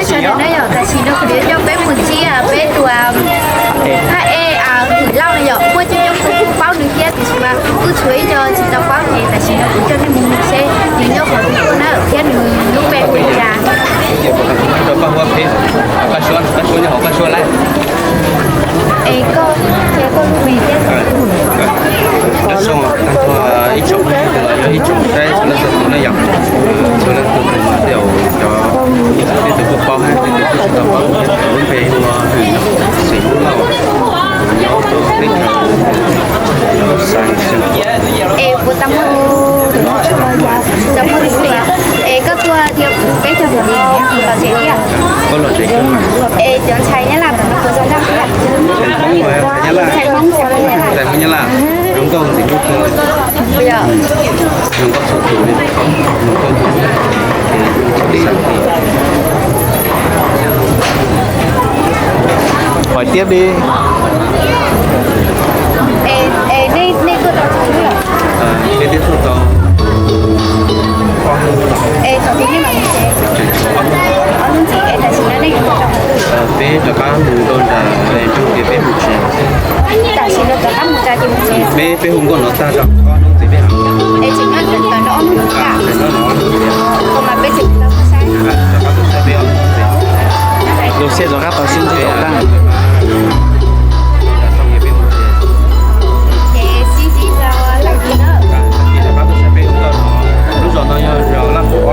Sawv daws na yom, tam sim no kuv yuav coj peb mus ntsib peb tus phab ej Hwm Lauj no yom, muaj coob coob tus kuj paub nws thiab tiam sis mas kuj tshuav ib co tsis tau paub ces tam sim no kuv coj nej mus seb nws nyob qhov twg tuaj na thiab nws lub npe hu li cas. Es koj, koj lub npe thiab. Ib tsoom phooj ywg los yog ib tsoom saib txhua leej txhua tus na yom, txhua leej txhua tus tej zaum cov, tej tus kuj paub hab tej tus kuj tsis tau paub, lub npe hu ua Hwm Xeem Lauj, nyob rau teb chaws Lauj Xais. Es puas tau muaj, tau muaj tus hlub, es koj tuaj thiab peb cov no los tsev thiab? Es cov ntxhais Nyab Laj tom no puas zoo nkauj thiab? Ntxhais Hmoob, ntxhais Hmoob Nyab Laj zoo nkauj ntxim hlub kawg. Zoo nkauj txhua tus li. Hỏi tiếp đi. Es nej, nej tuaj tau tus hlub lawm? Peb twb tuaj tau. Es thaum twg nej mam mus tsev? Ob hnub ntxiv. Es tam sim no nej yuav mus rau qhov twg? Peb rov qab mus rau nram nroog ces peb mus tsev. Tam sim no rov qab mus rau ces mus tsev. Peb, peb hu nkauj no tag rau ob hnub ntxiv peb. Es tseem nyob ntawm no ob hnub ntxiv thiab? Kuv mas peb tseem tau tuaj saib. Lub sij hawm rov qab tau sib ntsib tau tag. Ces sib ntsib rau tag kis na. Lub zos no yog zos Laj Pov.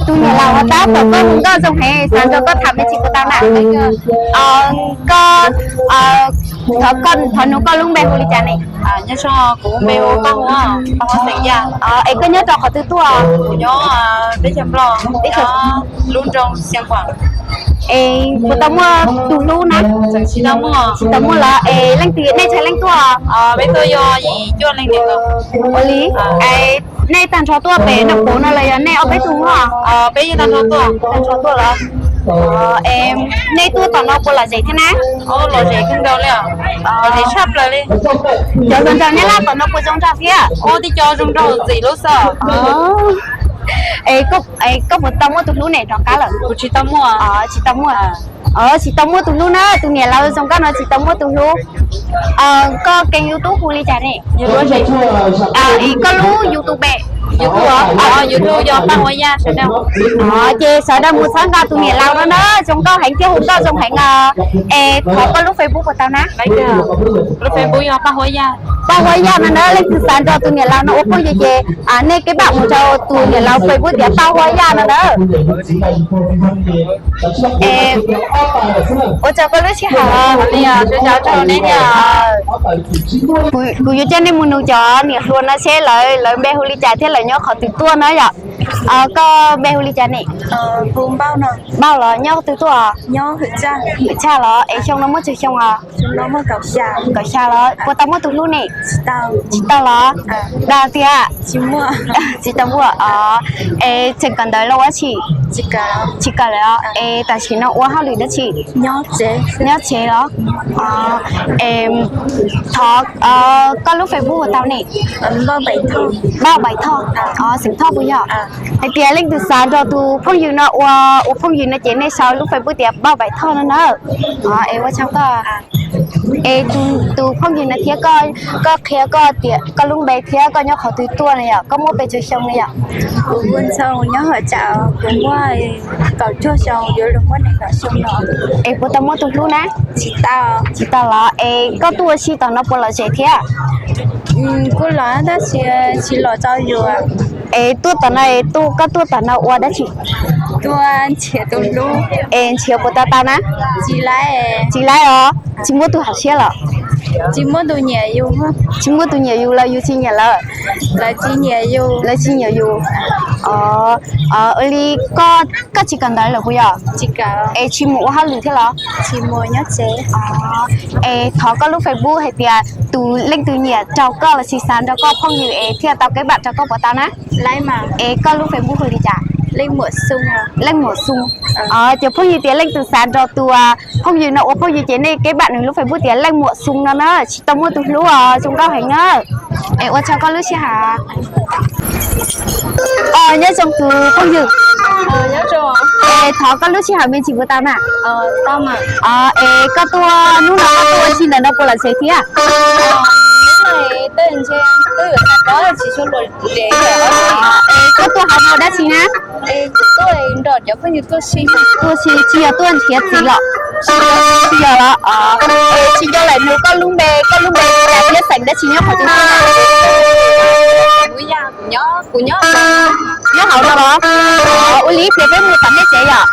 Tus niam laus ua tab tom koj hu nkauj zoo heev, xav nrog koj tham me ntsis puas tau na? Koj, thov koj, thov nug koj lub npe hu li cas ne? Nyob zoo, kuv npe hu Paj Huab, Paj Huab xeem Yaj. Es koj nyob rau qhov twg tuaj? Kuv nyob teb chaws Nplog, teb chaws, lub nroog Xeev Khuam. Es puas tau muaj tus hlub na? Tsis tau muaj. Tsis tau muaj los? Es leej twg, nej txhais leej tuaj? Peb tuaj yog yim cuaj leej niam ntxawm. Ua li, es nej tag nrho tuaj pem Naj Puv no los yog nej ob peb tug? Peb yeej tag nrho tuaj. Tag nrho tuaj los? Es nej tuaj tom no puas lom zem thiab na? Lom zem kawg nkaus li, lom zem tshaj plaws li. Cov hluas nraug Nyab Laj tom no puas zoo nraug thiab? Ua tib co zoo nraug ntxim hlub xwb. Es koj puas tau muaj tus hlub ne rov qab lawm? Kuv tsis tau muaj. Tsis tau muaj. Tsis tau muaj tus hlub na, tus niam laus zoo nkauj no tsis tau muaj tus hlub. Koj kees YouTube hu li cas ne? Es koj lub YouTube, YouTube, YouTube yog Paj Huab Yaj. Ces sawv daws mus txhawb nqa tus niam laus no na, zoo nkauj heev thiab hu nkauj zoo heev os. Es thov koj lub Facebook puas tau na? Lub Facebook yog Paj Huab Yaj. Paj Huab Yaj no na, leej twg xav nrog tus niam laus no ua phooj ywg ces nej keb npam mus rau tus niam laus Facebook tias Paj Huab Yaj no na. Es ua tsaug koj lub sij hawm. Kuv yuav coj nej mus nug cov niam hluas no seb lawv, lawv npe hu li cas thiab lawv nyob qhov twg tuaj na yom. Koj npe hu li cas ne? Npauj los nyob qhov twg tuaj? Hwm Tshaj los? Es xyoo no muaj tsawg xyoo os? Kaum xya los? Puas tau muaj tus hlub ne? Tsis tau los? Dag tiag. Tsis tau muaj os. Es tseem kawm ntawv los ua dab tsi? Tsis kawm lawm os. Es tam sim no ua hauj lwm dab tsi? Nyob tsev los? Thov koj lub Facebook puas tau ne? Npauj Npaim Thoj, xeem Thoj puas yog? Hais tias leej twg xav nrog tus phooj ywg no ua, ua phooj ywg no ces nej sau lub Facebook tias Npauj Npaim Thoj no na. Es ua tsaug koj. Es tus phooj ywg no thiab koj, koj qhia koj tias koj lub npe thiab koj nyob qhov twg tuaj na yom, koj muaj pes tsawg xyoo na yom? Kuv hu Ntxhoo, nyob Huam Tsau, kuv muaj kaum cuaj xyoo, yuav luag muaj nees nkaum xyoo no. Es puas tau muaj tus hlub na? Tsis tau. Tsis tau los? Es koj tuaj ua si tom no puas lom zem thiab? Kuj los tab sis tsis los tau yus. Es tuaj tom no, koj tuaj tom no ua dab tsi? Tuaj nrhiav tus hlub. Es nrhiav puas tau tau na? Tsis laib. Tsis laib os? Tsis muaj tus hauv siab los? Tsis muaj tus nyiam yus. Tsis muaj tus nyiam yus los yus tsis nyiam lawv? Lawv tsis nyiam yus. Lawv tsis nyiam yus. Ua li koj, koj tsis kawm ntawv lawm puas yog? Es tsis mus ua hauj lwm thiab los? Tsis mus, nyob tsev. Es thov koj lub Facebook hais tias tus leej twg nyiam rau koj los sis xav nrog koj phooj ywg es thiaj tau keb npam rau koj puas tau na? Es koj lub Facebook hu li cas? Leej Muam Xoo. Ces phooj ywg tias leej twg xav nrog tus phooj ywg no ua phooj ywg ces nej keb npam nws lub Facebook tias Leej Muam Xoo no na, tsis tau muaj tus hlub os, zoo nkauj heev na. Es ua tsaug koj lub sij hawm. Nyob zoo tus phooj ywg. Es thov koj lub sij hawm me ntsis puas tau na? Es koj tuaj hnub no koj tuaj ua si ntawm no puas lom zem thiab? Es koj tuaj hauv ua dab tsi na? Tuaj si tsis yog tuaj nrhiav txiv los? Tsis yog los? Es tsis nco lawm nug koj lub npe, koj lub npe thiab xeem dab tsi nyob qhov twg? Nyob hauv no los? Ua li ib pliag peb mus tom nej tsev yom.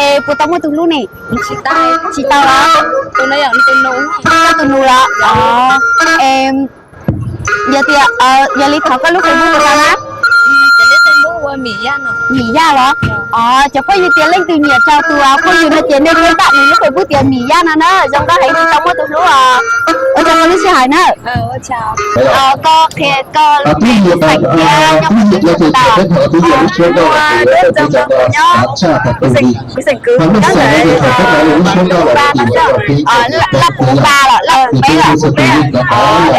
Es puas tau muaj tus hlub ne? Tsis tau los? Tus nus los? Yog tias, yog li thov koj lub Facebook puas tau na? Mim Yaj los? Cov phooj ywg tias leej twg nyiam rau tus phooj ywg no ces nej keb npam nws lub Facebook tias Mim Yaj no na, zoo nkauj heev tsis tau muaj tus hlub os. Ua tsaug koj lub sij hawm na. Koj qhia koj lub npe thiab xeem thiab nyob qhov twg puas tau? Kuv xeem Kwv, Laj Pub Npa los Laj Pub Peb los?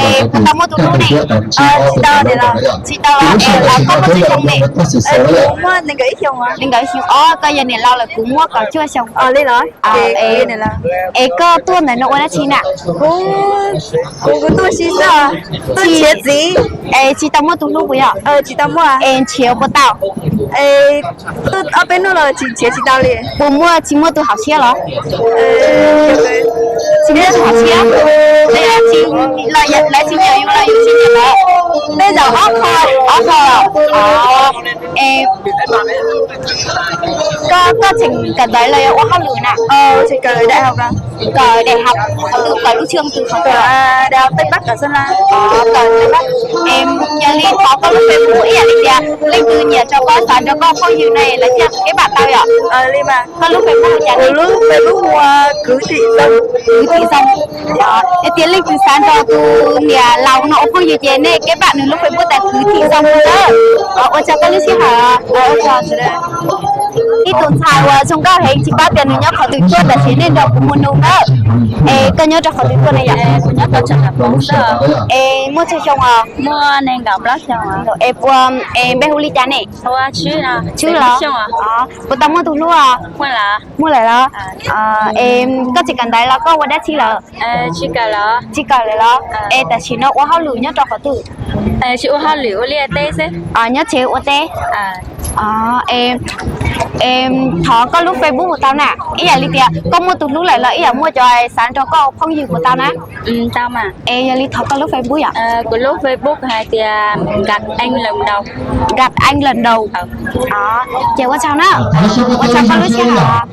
Es puas tau muaj tus hlub ne? Tsis tau los? Tsis tau los es koj muaj tsawg xyoo ne? Nees nkaum ib xyoo. Os, koj yog niam laus lawm, kuv muaj kaum cuaj xyoo. Es koj tuaj ntawm no ua dab tsi na? Kuv, kuv tuaj si xwb, tuaj nrhiav txiv. Es tsis tau muaj tus hlub puas yog? Tsis tau muaj. Es nrhiav puas tau? Ob peb hnub los tsis nrhiav tsis tau li. Puas muaj tsis muaj tus hauv siab los? Tsis muaj tus hauv siab. Lawv tsis nyiam yus los yus tsis nyiam lawv? Tej zaum ob qho. Ob qho. Es koj, koj tseem kawm ntawv los yog ua hauj lwm na? Kawm daim hauv, kawm lub txheej twg? Kawm, yog li thov koj lub Facebook ib yam li tias leej twg nyiam rau koj xav nrog koj phooj ywg no lawv thiaj keb npam tau yom. Koj lub Facebook cas? Lub Facebook hu ua Kwv Thim Zoo. Kwv Thim Zoo. Yog tias leej twg xav nrog tus niam laus no ua phooj ywg ces nej keb npam nws lub Facebook tias Kwv Thim Zoo no na. Ua tsaug koj lub sij hawm. Ib tug ntxhais uas zoo nkauj heev, tsis paub tias nws nyob qhov twg tuaj, tab sis nej nrog kuv mus nug na. Es koj nyob rau qhov twg tuaj ne yom? Es muaj tsawg xyoo os? Es puas, es npe hu li cas ne? Tswb los? Puas tau muaj tus hlub os? Muaj lawm los? Es koj tsis kawm ntawv los koj ua dab tsi lawm? Tsis kawm lawm los? Es tam sim no ua hauj lwm nyob rau qhov twg? Nyob tsev ua teb. Es thov koj lub Facebook puas tau na? Ib yam li tias koj muaj tus hlub lawm los ib yam muaj cov xav nrog koj ua phooj ywg puas tau na? Es yog li thov koj lub Facebook yom? Kuv lub Facebook hais tias Nkat Eeb Lawm Ntaus. Nkat Eeb Lawm Ntaus. Ces ua tsaug na. Ua tsaug koj lub sij hawm.